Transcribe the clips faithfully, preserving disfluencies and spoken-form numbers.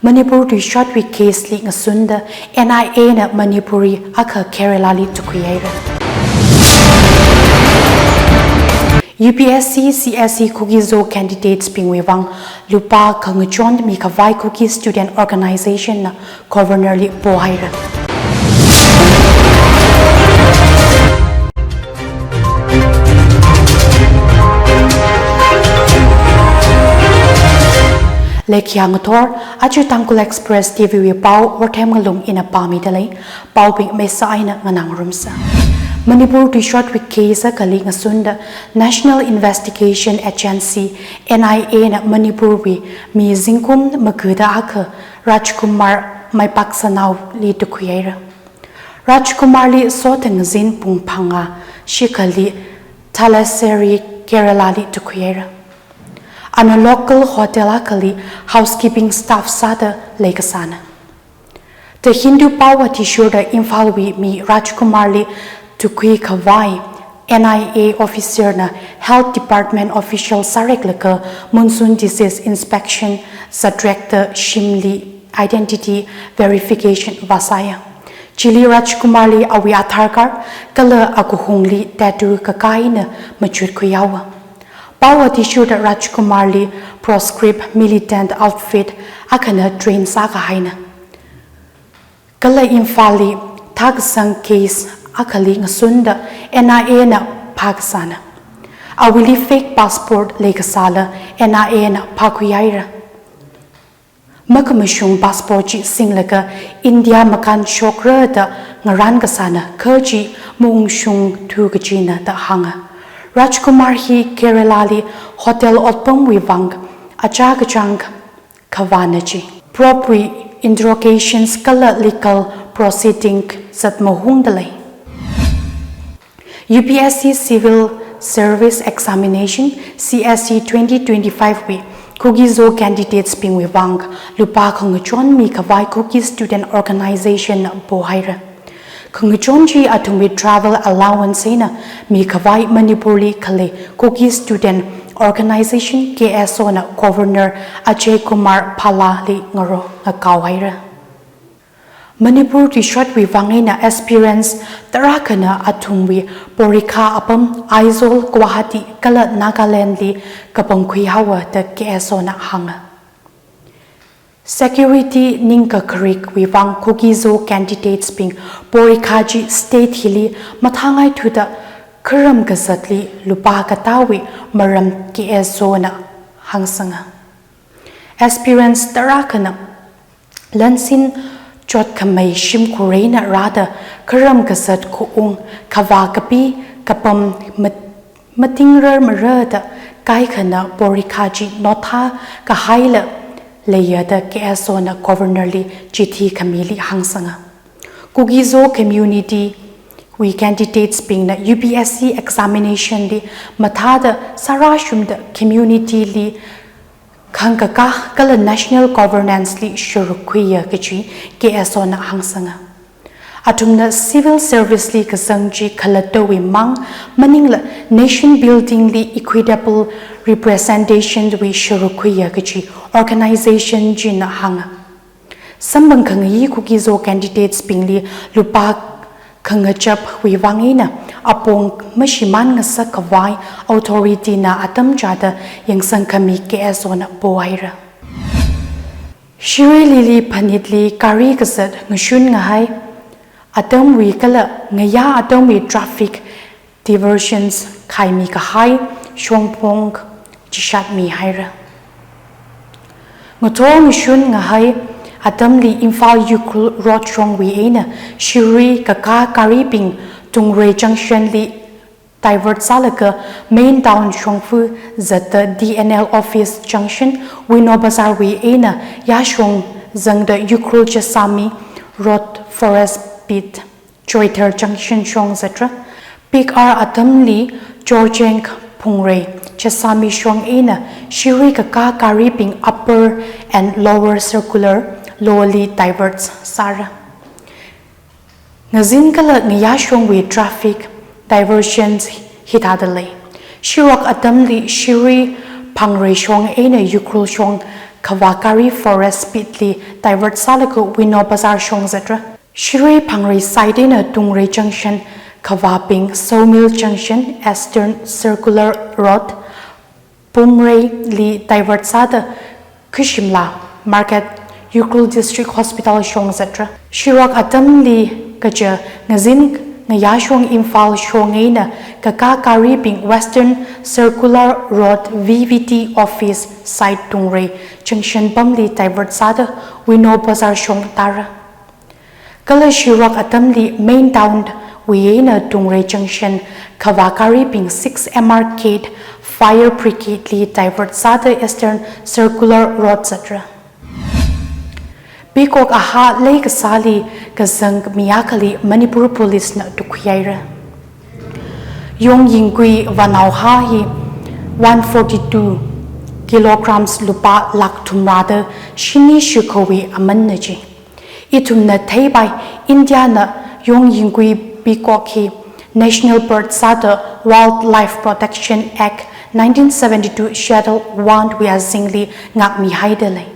Manipur tuishotwui case li ngasunda N I A na Manipurwui akha Kerala li tukhuihaira. U P S C C S E Kuki-Zo candidates bingwui vang lupā khangachon mikhavai Kuki Student Organization na Governor li pohaira. Leikhiya ngathor, aja Tangkhul Express T V wui pao Othem Ngalung ina pāmida lei, paobing maisa eina nganā ngarumsa. Manipur tuishotwui case akhali ngasunda National Investigation Agency, N I A na Manipurwui mi zingkum magada akha Rajkumar Maipaksanao li tukhuihaira. Rajkumar li soda ngazin pung phangā shikhali Thalassery, Kerala li tukhuihaira. Ana local hotel akhali housekeeping staff sāda leikasāna. The Hindu pao athishurda Imphalwui mi Rajkumar li tukhuikhavai N I A officer na Health Department official sāreklaga Monsoon Disease Inspection zatrek da shimli identity verification vāsāya. Chili Rajkumar li awui Aadhaar card kala akuhungli tattoo kakā eina machutkhuihaowa. Pao athishurda Rajkumar li proscribed militant outfit akhana train sākahaina. Kala Imphalli thākasang case akhali ngasunda N I A na phākasāna. Awuili fake passport leikasāla N I A na phākhuihaira. Makhamashung passport chi singlaga India makānshokra da ngarānkasāna, kha chi maungshungthu kajina da hānga. Rajkumar hi Kerala li hotel otpamwui vang achā kachāng khavāna chi. Probe wui interrogations kala legal proceeding zat mahungda lei. U P S C Civil Service Examination, C S E twenty twenty-five wui Kuki-Zo candidates bingwui vang lupā khangachon mikhavai Kuki Student Organization na pohaira. Khangachon chi athumwui travel allowance eina mikhavai Manipur li khalei Kuki Student Organization, K S O na Governor Ajay Kumar Bhalla li ngaro ngakaohaira. Manipur tuishotwui vang eina aspirants tarākhana athumwui porikha apam Aizawl, Guwahati kala Nagaland li kapangkhuihaowa da K S O na hānga. Security ningkakharikwui vang Kuki-Zo candidates bing porikha chi state hili mathāngaithuda kharam kazatli lupā katāwui maram K S O na hāngsanga. Aspirants tarākhana lansin chotkhamei shimkhur eina rāda kharam kazat khaung khavā kapi kapam mat-, matingrar marada kaikhana porikha chi notha kahaila leiya da K S O na Governor li chithi khamili hāngsanga. Kuki-Zo community wui candidates bingna U P S C examination li mathāda sārāshungda community li khangkakā kala national governance li sharuk khuiya kaji K S O na hāngsanga. Athumna civil service li kazang chi khalattawui mang maningla nation building li equitable representation wui sharuk khuiya kaji organization china hānga. Samphang khangayi Kuki-Zo candidates bingli lupā khangachapwui vang eina apong mashimān ngasak khavai authority na atam chāda yangsang khami K S O na pohaira. Shirui Lily Phanitli gari kazat ngashun ngahai atamwui kala ngayā atamwui traffic diversions khaimi kahai shongphong chishat mihaira. Ngathor ngashun ngahai atamli Imphal Ukhrul Road shongwui eina Shirui kakā garibing Tungrei Junction li divert sālaga main town shongfa zatda D N L office junction, Wino Bazar wui eina yāshong zangda Ukhrul Chesami Road Forest Beat Choithar Junction shong zatra. Peak hour atamli Churachandpur Phungrei Chesami shong eina Shirui kakā garibing upper and lower circular law li divert sāra. Ngazin kala ngayā shongwui traffic diversions hithāda lei. Shirok atamli Shirui Phungrei shong eina Ukhrul shong Khavā gari Forest Beat li divert sālaga Wino Bazar shong zatra. Shirui Phangrei side eina Tungrei Junction, Khavābing Sawmill Junction, Eastern Circular Road, Pumrei li divert sāda Khuishimla Market, Ukhrul District Hospital shong zatra. Shirok atamli kaja ngazin ngayā shong Imphal shong eina kakā garibing Western Circular Road V V T Office side Tungrei Junction pamli divert sāda Wino Bazar shong tara. Kala shirok atamli main town wui eina Tungrei Junction, Khavā garibing six M R Gate, Fire Brigade li divert sāda Eastern Circular Road zatra. Peacock ahā leikasāli kazang mi akhali Manipur Police na tukhuihaira. Yongyingkui vānaohā hi one forty-two kilograms, lupā lakh thumrada shini shikhawui amanna ji. Ithumna theipai, India na Yongyingkui peacock hi national bird sāda Wildlife Protection Act nineteen seventy-two Schedule one wui azingli ngākmihaida lei.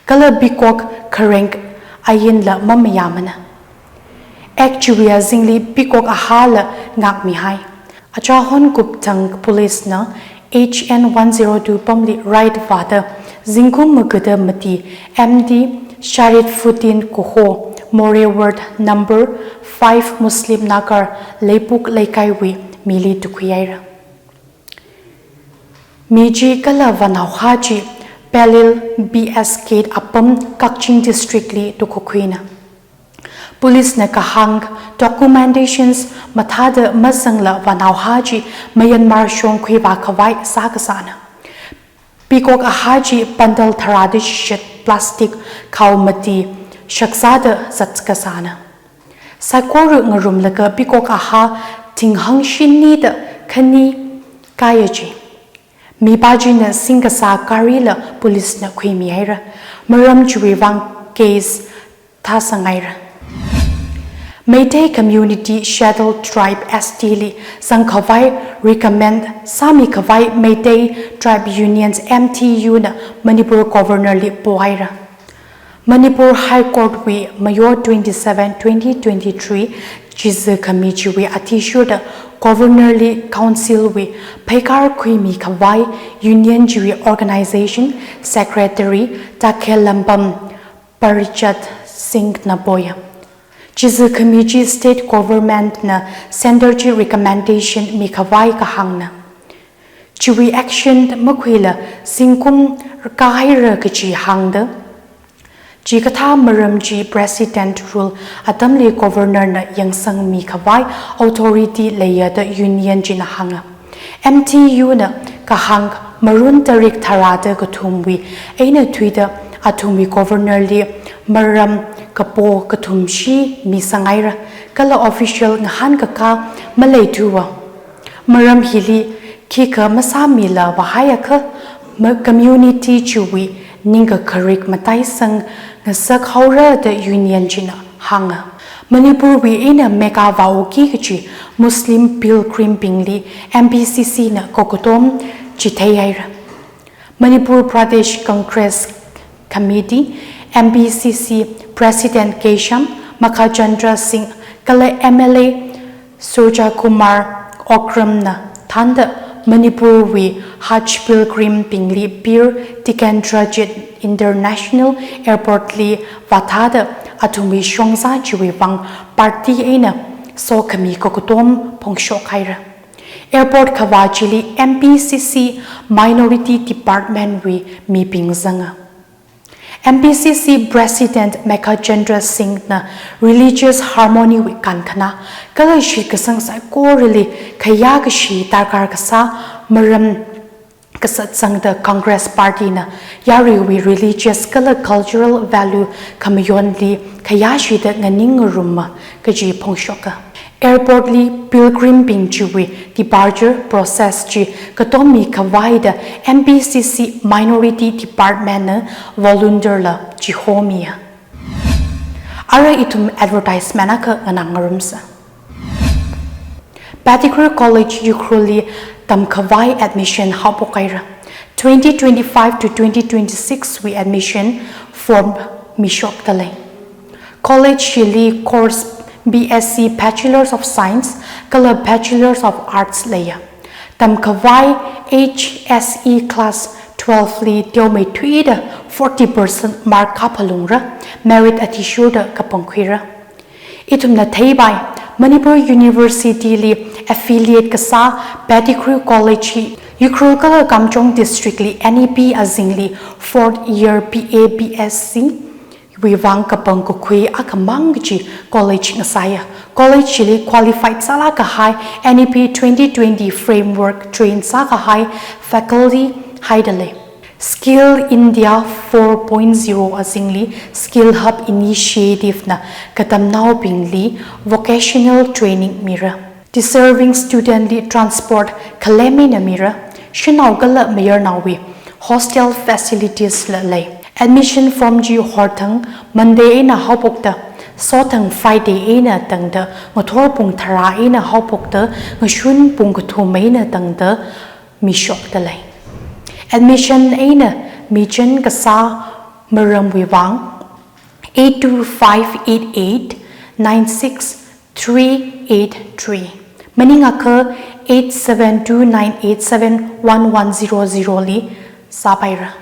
Kala peacock khareng ainla mamayāmana. Act chiwui azingli peacock ahāla ngākmihai. Achahon Kupthang Police na H N one zero two pamli raid vāda zingkum magada mati M D Sharifuddin kaho, Moreh Ward number five Muslim Nagar Leipok Leikai wui mili tukhuihaira. Mi chi kala vānaohā chi Pelil B S Gate apam Kakching District li tukkakhuina. Police na kahāng documentations mathāda mazangla vānaohā chi Myanmar shong khuivā khavai sākasāna. Peacock ahā chi bundle tharāda shishit plastic khao mati shakzāda zatkasāna. Saikora ngarumlaga peacock ahā thinghang shinida khani kaya ji. Mipā china singkasā garila police na khuimihaira. Maram chiwui vang case thāsanghaira. Meitei Community Scheduled Tribe S T li zangkhavai recommend sāmikhavai Meitei Tribe Unions M T U na Manipur Governor li pohaira. Manipur High Court wui Mayo twenty-seven, twenty twenty-three chizi khami chiwui athishurda Governor li Council wui pheikar khuimikhavai Union chiwui Organization Secretary Takhe Lambam Parichat Singh na poya. Chizi khami chi State Government na Centre chi recommendation mikhavai kahāngna. Chiwui action makhuila zingkum rākahaira kaji hāngda. Chikathā maram chi President rule atamli Governor na yangsangmikhavai authority leiya da Union china hānga. M T U na kahāng Marun tarik tharāda kathumwui eina thuida athumwui Governor li maram kapo kathumshi misanghaira, kala official ngahānkakā maleithuwa. Maram hili khikha masāmila vāhaiakha ma-, community chiwui ningkakharik mataisang ngasakhaora da Union china hānga. Manipur wui eina Mecca vāuki kaji Muslim pilgrim bingli M P C C na kokotom chitheihaira. Manipur Pradesh Congress Committee, M P C C President Keisham Makhachandra Singh kala M L A Surjakumar Okram na thānda Manipur wui Hajj pilgrim bingli Bir Tikendrajit International Airport li vāthāda athumwui shongza chiwui vang party eina sokhami kokotom phongshokhaira. Airport khavā chili M P C C Minority Department wui mibing zanga. M P C C President Makhachandra Singh na religious harmony wui kankhana kala shitkasang saikorali khayākashi darkar kasā maram kasatsangda Congress Party na yaruiwui religious kala cultural value khamayonli khayāshida nganing ngarumma kaji phongshoka. Airport li pilgrim bing chiwui departure process chi katommi khavaida M P C C Minority Department na volunteer la chihomiya. Ara ithum advertisement akha nganāngarumsa. Pettigrew College Ukhrul li tamkhavai admission haophokaira. twenty twenty-five to twenty twenty-six wui admission form mishokdalei. College chili course B S C Bachelors of Science kala Bachelors of Arts leiya. Tamkhavai H S E class twelve li teomeithuida forty percent mark kaphalungra, merit athishurda kapangkhuira. Ithumna theipai, Manipur University li affiliate kasā Pettigrew College hi Ukhrul kala Kamjong District li N E P azingli fourth year B A B S C wui vang kapangkakhui akhamang kaji college ngasāya. College chili qualified sālāk kahai N E P twenty twenty framework train sākahai faculty haidalei. Skill India four point zero azingli Skill Hub Initiative na katamnaobingli vocational training mira. Deserving student li transport khalem eina mira. Shanao kala mayarnaowui hostel facilities la lei. Admission form chi horthang Monday eina haophokta, sothang Friday eina tangda, ngathor pung tharā eina haophokta, ngashun pung kathum eina tangda mishokdalei. Admission eina michān kasā maramwui vang eight two five eight eight nine six three eight three, maningakha eight seven two nine eight seven one one zero zero li sāpaira.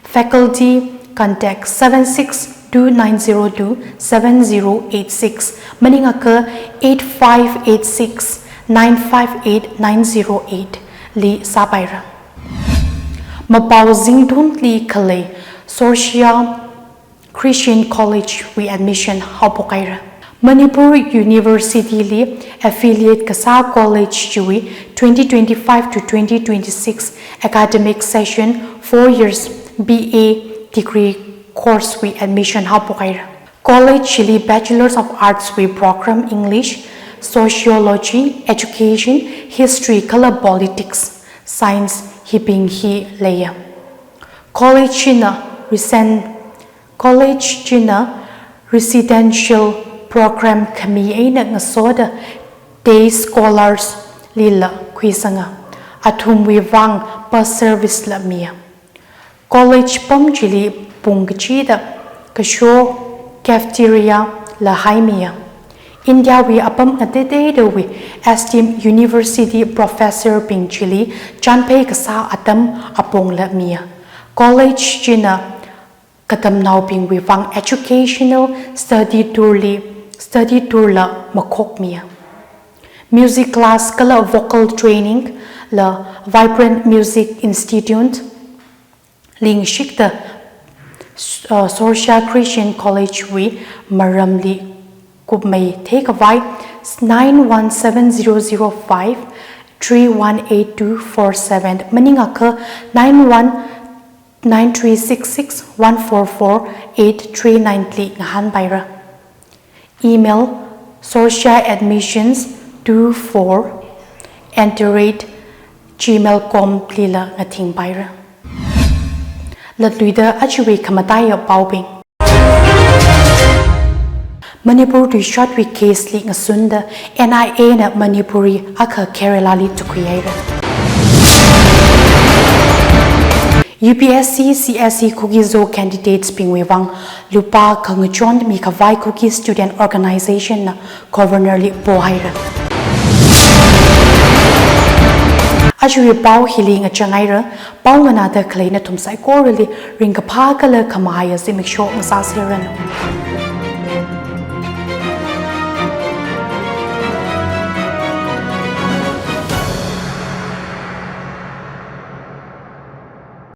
Faculty contact seven six two nine zero two seven zero eight six, maningakha eight five eight six nine five eight nine zero eight li sāpaira. Mapao zingtunli khalei Sorshia Christian College wui admission haophokhaira. Manipur University li affiliate kasā college chiwui twenty twenty-five to twenty twenty-six academic session four years B A degree course wui admission haophokhaira. College chili Bachelors of Arts wui program English, Sociology, Education, History kala Politics, Science hibing hi leiya. College china recent College china residential program khami eina ngasoda day scholars lila khuisanga. Athumwui vang bus service la miya. College pam chili pung kachida kasho cafeteria la haimiya. India wui apam ngateiteidawui esteemed university professor bing chili chanphei kasā atam apong la miya. College china katamnaobingwui vang educational study tour li, study tour la makhokmiya. Music class kala vocal training la Vibrant Music Institute lingshikta, uh, Sorshia Christian College wui maramli kupmei theikhavai nine one seven zero zero five three one eight two four seven, maningakha nine one nine three six six one four four eight three nine li ngahānpaira. Email sorshia admissions two four at the rate gmail dot com lila ngathingpaira. Latluida ajawui khamataiya paobing. Manipur tuishatwui case li ngasunda N I A na Manipuri akha Kerala li tukhuihaira. U P S C C S E Kuki-Zo candidates bingwui vang lupā khangachon mikhavai Kuki Student Organization na Governor li pohaira. Ajawui pao hili ngachanghaira, pao nganāda khalei nathum saikorali ringkaphā kala khamahaiya zimiksho ngasāseranu.